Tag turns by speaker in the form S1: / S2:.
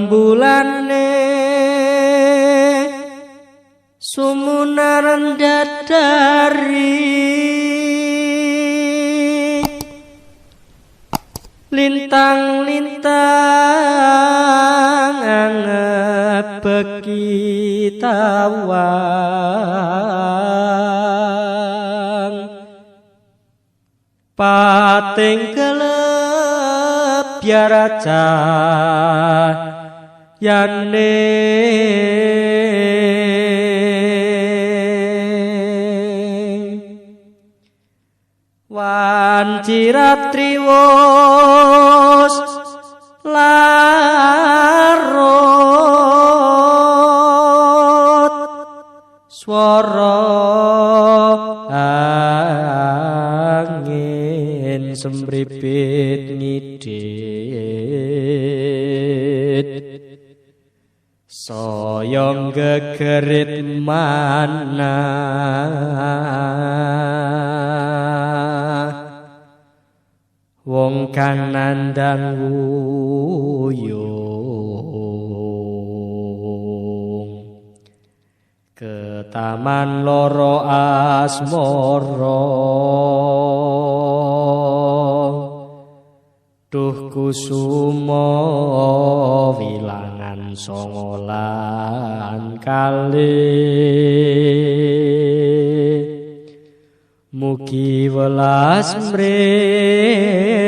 S1: Rembulan sumunaran dadari, lintang-lintang angebeki tawang, pating kelep biar yane. Wanci ratri wus larut, swara angin semripit ngidit, saya gegerit manah wong kang nandhang wuyung ke taman loro asmara. Duh kusuma wilangan songolan kali, mugi welas mrih.